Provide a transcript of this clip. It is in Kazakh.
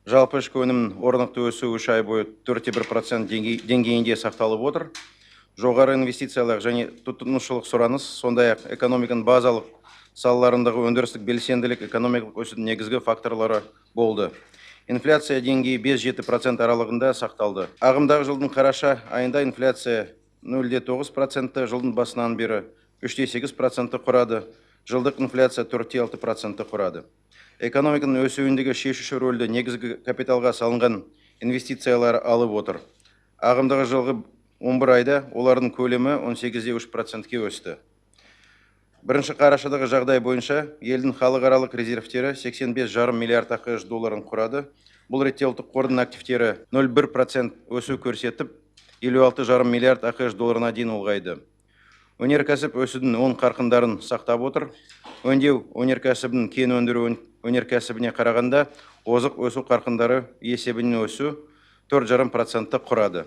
Жалпы ішкі өнімнің орнықты өсуі 3 ай бойы 4,1% деңгейінде сақталып отыр. Жоғары инвестициялық және тұтынушылық сұраныс, сондай-ақ экономиканың базалық салаларындағы өндірістік белсенділік экономикалық өсудің негізгі факторлары болды. Инфляция деңгейі 5-7% аралығында сақталды. Ағымдағы жылдың қараша айында инфляция 0,9%-ті, жылдың басынан бері 3,8%-ті құрады. Жылдық инфляция 4,6%-ті құрады. Экономиканың өсуіндегі шешуші рөлді негізгі капиталға салынған инвестициялар алып отыр. Ағымдағы жылғы 11 айда олардың көлемі 18,3%-ке өсті. Бірінші қарашадағы жағдай бойынша елдің халықаралық резервтері 85,5 миллиард АҚШ долларын құрады. Бұл ретте ұлттық қордың активтері 0,1% өсу көрсетіп, 56,5 миллиард АҚШ долларына дейін ұлғайды. Өнеркәсіп өсудің оң қарқындарын сақтап отыр. Өңдеу өнеркәсібінің кен өндіру өнеркәсібіне қарағанда озық өсу қарқындары есебінен өсу 4,5%-ті құрады.